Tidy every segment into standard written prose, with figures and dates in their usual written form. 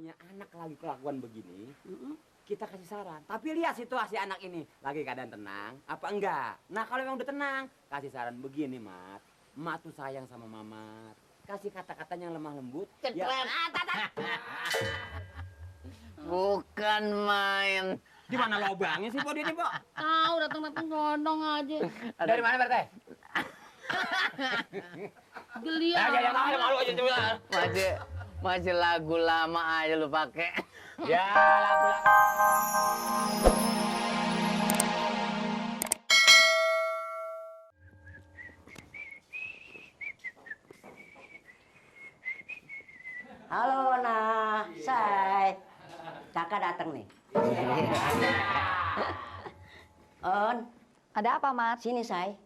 punya anak lagi kelakuan begini, kita kasih saran. Tapi lihat situasi anak ini lagi keadaan tenang, apa enggak? Nah kalau memang udah tenang, kasih saran begini, Mat. Mak tuh sayang sama Mamat. Kasih kata-katanya yang lemah lembut. Ya. Bukan main. Di mana lobangnya sih, Pok, ini, Pok? Tahu datang-datang gondong aja. Dari mana, Pak RT? Geliat. Ya, malu aja coba. Masih lagu lama aja lu pakai. Ya, lagu. Halo, Nah, Say. Kakak datang nih. On, Ada apa, Mat? sini, Say.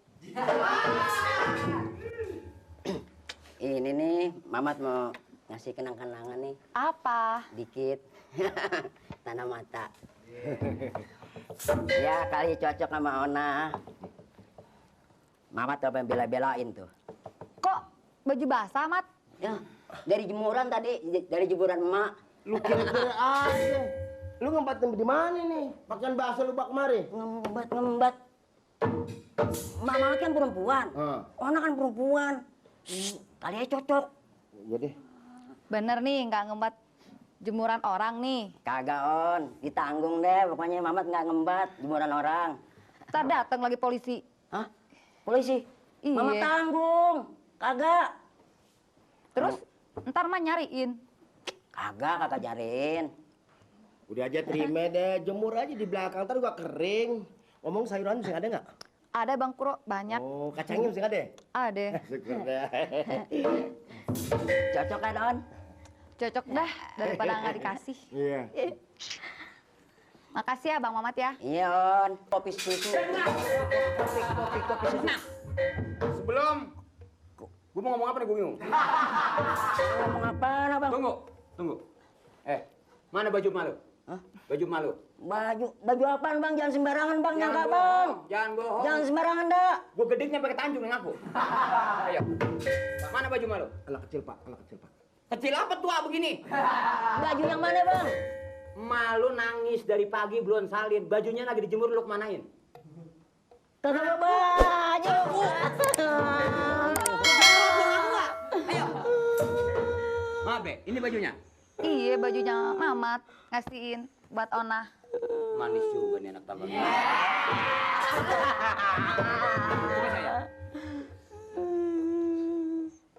Ini nih, Mamat mau ngasih kenang-kenangan nih, Apa? dikit. Tanah mata. Ya, kali cocok sama Ona. Mamat apa yang bela-belain tuh? Kok baju basah, Mat? Ya, dari jemuran tadi, dari jemuran emak. Lu kira-kira aja. Lu ngembat di mana nih? Pakaian bahasa lu bak kemari. Ngembat. Mama kan perempuan. Ona kan perempuan. Kali aja cocok. Jadi, Bener nih, nggak ngembat jemuran orang nih. Kagak, On. Ditanggung deh. Pokoknya Mamat nggak ngembat jemuran orang. Ntar datang lagi polisi. Hah? Polisi? Iya. Mama tanggung. Kagak. Terus ntar mah nyariin. Kagak jariin. udah aja terima deh. Jemur aja di belakang, ntar gua kering. Ngomong sayuran masih ada nggak? Ada Bang Kuro, banyak. Oh, kacangnya masih ada? Ada. Syukur deh. Cocok kan, On? Cocok dah, daripada nggak dikasih. Iya. Makasih ya Bang Mamat ya. Iya, On. Kopi susu. Kopi susu. Sebelum gue mau ngomong apa nih, gue bingung. Ngomong apaan, Abang? Tunggu. Mana baju malu? Hah? Baju malu. Baju apaan, Bang? Jangan sembarangan, Bang. Nyangka, Bang. Jangan bohong. Jangan sembarangan, dah. Gue gedenya pakai tanjung yang ngaku. Ayo. Mana baju malu? Anak kecil, Pak. Kecil apa tua begini? Baju yang mana, Bang? Malu nangis dari pagi belum salin. Bajunya lagi dijemur, lu kemanain? Kagak baju. Ayo. Maaf, Be. Ini bajunya. Iya, bajunya Mamat ngasihin buat Ona. Manis juga nih anak tambangnya. Coba saya.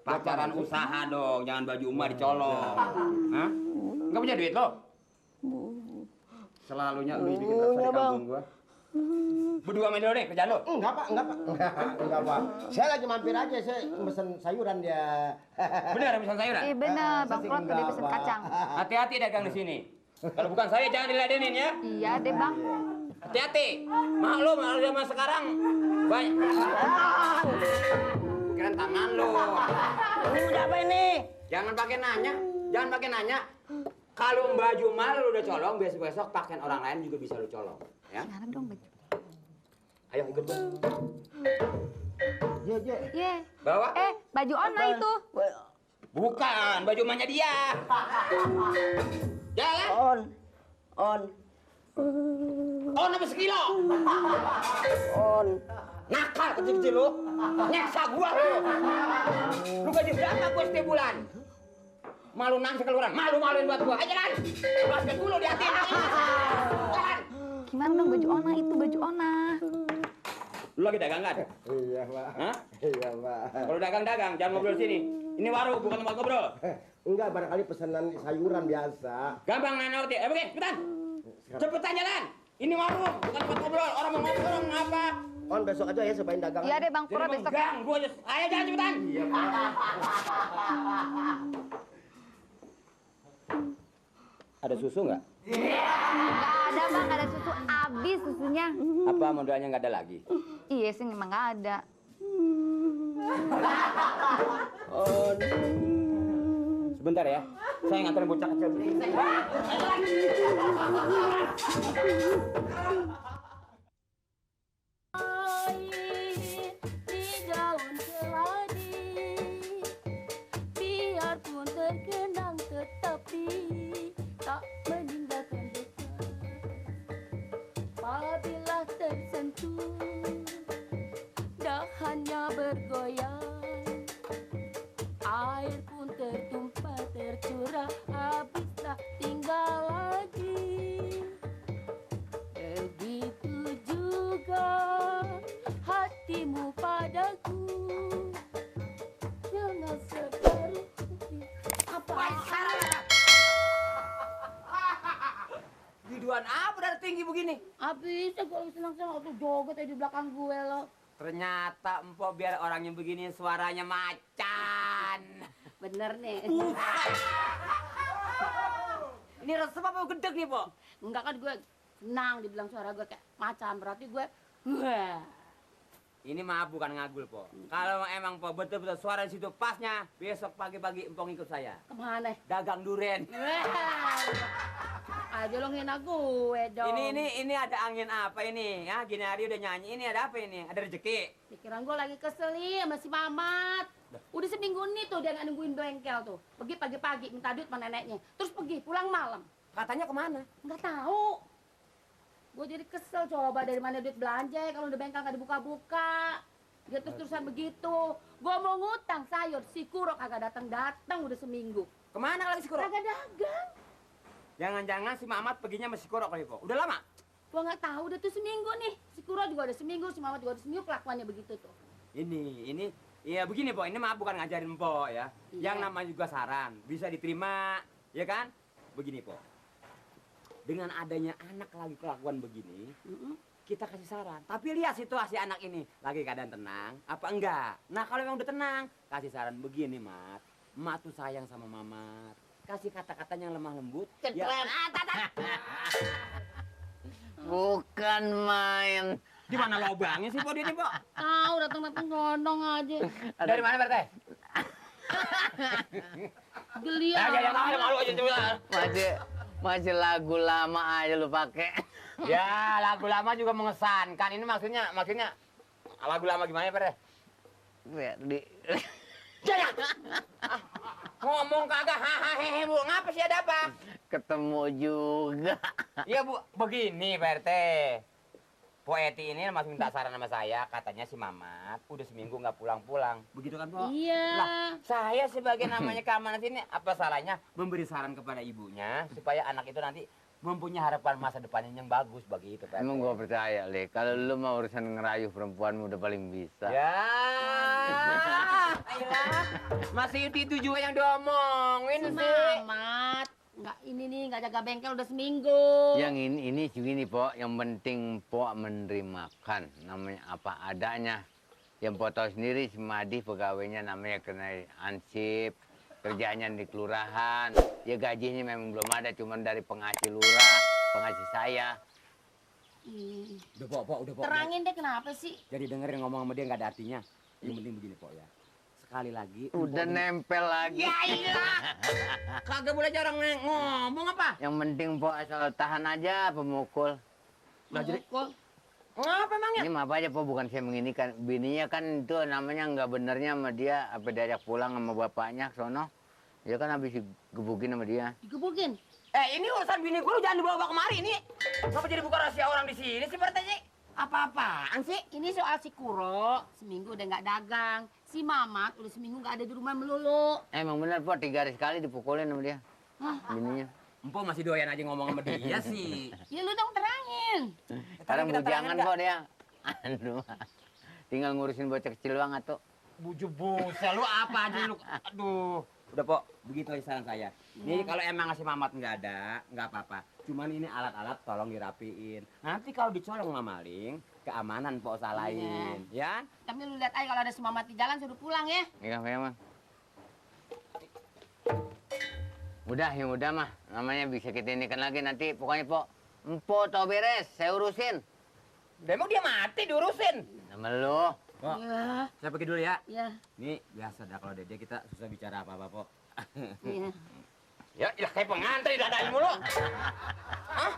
Pacaran usaha dong, jangan baju emak dicolong. Hah? Enggak punya duit lo? Selalunya lu bikin rasa di kampung gua. Berdua main dulu deh, kerjaan lo. Enggak, Pak. Enggak, Pak. Saya lagi mampir aja, saya pesen sayuran dia. Bener, pesan sayuran? Iya bener, Bang Saya sih Kuro tadi enggak, pesen Pak. kacang. Hati-hati dagang di sini. Kalau bukan saya jangan diladenin ya. Iya deh Bang. Hati-hati. Maklum, kalau zaman sekarang banyak. Kirain tangan lo. Ini udah apa ini? Jangan pakai nanya. Kalau baju mal lu udah colong, besok-besok pakaian orang lain juga bisa lu colong, ya. Mana dong baju? Ayo ikut gua. Iya. Iya. Bawa. Baju Ona itu. Bukan, baju emaknya dia. Jalan. On. Oh, apa sekilo? On. Nakal kecil-kecil lu. Nyeksa gua lu. Lu gaji berapa gua setiap bulan? Malu nangis keluaran, malu-maluin buat gua. Ayo jalan. Basket dulu di hati. Jalan. Gimana dong baju Ona itu, baju Ona. Lu lagi dagang kan? Iya, Pak. Hah? Iya, Pak. Kalau dagang, jangan ngobrol sini. Ini warung, bukan tempat ngobrol. Enggak, barangkali pesanan sayuran biasa. Gampang ngerti. Begini, cepetan. Cepetan jalan. Ini warung, bukan tempat ngobrol. Orang mau ngobrol, orang mau apa? On, besok aja ya sebain dagangan. Iya deh Bang Kuro Jadi besok. mengganggu aja. Ayo jalan cepetan. Iya, Pak. Ada susu nggak? Nggak ada Bang, nggak ada susu. Habis susunya. Apa modalnya nggak ada lagi? Iya sih memang nggak ada. Sebentar ya. Saya nganterin bocah kecil. Di daun keladi, biarpun tergenang tetapi Tujuan apa dari tinggi begini? Habisnya gue lagi senang-senang waktu joget aja di belakang gue lo. Ternyata empok biar orangnya begini suaranya macan. Bener nih. Ini resep apa gedeg nih, Pok? Enggak kan gue senang dibilang suara gue kayak macan. Berarti gue, wah. Ini maaf bukan ngagul, Pok. Kalau emang Pok betul-betul suara di situ pasnya, besok pagi-pagi empok ikut saya. Kemana? Dagang duren. Wah. Aja lo ngina gue dong. Ini ada angin apa ini? Ya, gini hari udah nyanyi. Ini ada apa ini? Ada rezeki. Pikiran gue lagi kesel nih sama si Mamat. Udah seminggu nih tuh dia nggak nungguin bengkel tuh. Pergi pagi-pagi minta duit sama neneknya. Terus pergi pulang malam. Katanya kemana? Nggak tahu. Gue jadi kesel coba dari mana duit belanja kalau udah bengkel nggak dibuka-buka. Dia terus-terusan begitu. Gue mau ngutang sayur, si Kuro kagak datang udah seminggu. Kemana lagi si Kuro? Kagak dagang. Jangan-jangan si Mamat perginya sama si Kuro kali, Pok. Udah lama? Gue nggak tahu udah tuh seminggu nih. Si Kuro juga udah seminggu, si Mamat juga udah seminggu kelakuannya begitu tuh. Iya begini, Pok. Ini maaf bukan ngajarin Pok ya. Iya. Yang namanya juga saran, bisa diterima, ya kan? Begini, Pok. Dengan adanya anak lagi kelakuan begini, kita kasih saran. Tapi lihat situasi anak ini, lagi keadaan tenang, apa enggak? Nah, kalau memang udah tenang, kasih saran begini, Mat. Mak tuh sayang sama Mamat. Kasih kata-katanya yang lemah lembut. Ya, Bukan main. di mana lobangnya sih, Pok, dia nih, Pok? Tahu datang nyodong aja. Dari mana, Pak Teh? Geli Ya, malu aja coba. Masih lagu lama aja lu pakai. Ya, lagu lama juga mengesankan. Ini maksudnya lagu lama gimana, Pak Teh? Ya, di Ngomong kagak hahaha, Bu. Ngapa sih, ada apa? ketemu juga. Iya, Bu, begini, Pak RT. Po Eti ini masih minta saran sama saya, katanya si Mamat udah seminggu nggak pulang-pulang. Begitu kan, Po? Iya. Lah, saya sebagai namanya keamanan sini, apa salahnya memberi saran kepada ibunya supaya anak itu nanti mempunyai harapan masa depannya yang bagus begitu, Pak RT. Emang gua percaya, Le. Kalau lu mau urusan ngerayu perempuanmu udah paling bisa. Ya, ayolah. Masih itu juga yang diomongin Si sih. Mamat. Nggak ini nih, nggak jaga bengkel udah seminggu. Yang ini segini, Pok. Yang penting Pok menerimakan. Namanya apa adanya. Yang Pok tahu sendiri, si Madi pegawainya namanya kena ansip. Kerjaannya di kelurahan. Ya gajinya memang belum ada, cuma dari pengasih lurah, pengasih saya. Udah, Po, udah, Po. Terangin deh kenapa sih? Jadi dengerin ngomong sama dia nggak ada artinya. Yang penting begini, Po, ya. Sekali lagi. Udah nempel lagi. Ya iya. Kagak boleh jarang ngomong apa? Yang penting Pok asal tahan aja pemukul. Lah jadi Kok? ngapa emangnya? Ini maaf aja Pok, bukan saya menginikan. Bininya kan itu namanya nggak benernya sama dia. Apa diajak pulang sama bapaknya ke sono. Dia kan habis digebukin sama dia. Digebukin? Ini urusan bini gue lu jangan dibawa kemari ini. Ngapa jadi buka rahasia orang di sini sih, Pak RT? Apa-apaan sih? Ini soal si Kuro, seminggu udah nggak dagang. Si Mamat udah seminggu nggak ada di rumah melulu. Emang bener Pok, 3 hari sekali dipukulin sama dia. Hah? Bininya. Empok masih doyan aja ngomong sama dia sih. Ya lu dong terangin. Sekarang kita bujangan terangin Pok dia. Aduh. Tinggal ngurusin bocah kecil banget tuh. Buju busel lu apa aja lu. Aduh. Udah, Pok, begitu aja saran saya. Nih kalau emang ngasih Mamat nggak ada, nggak apa-apa. Cuman ini alat-alat tolong dirapiin. Nanti kalau dicolong sama maling, keamanan Pok salahin, ya? Tapi lu lihat aja kalau ada si Mamat di jalan suruh pulang ya. Iya memang. Udah, yang udah mah. Namanya bisa kita inikan lagi nanti. Pokoknya Pok, Empok tau beres, saya urusin. Udah emang dia mati diurusin. Nama lu. Pok, Ya, saya pergi dulu ya. ya, Nih biasa dah kalau dia kita susah bicara apa-apa, Pok. ya. Ya kayak pengantri dadain mulu. Hah?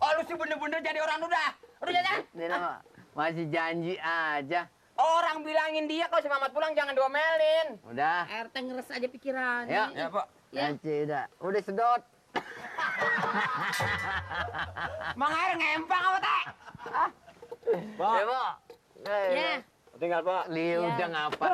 Oh, lu sih bener-bener jadi orang udah. Udah jajan. Dia nama masih janji aja. Orang bilangin dia kalau si Mamat pulang jangan diomelin. Udah. RT ngeres aja pikirannya. Ya. Ya, Pok. Ya. Nanti udah sedot. Mang air ngempang apa, Teh? Pok. Ya, Pok. Ya. Tinggal, Pok. Li Ya. udah ngapa?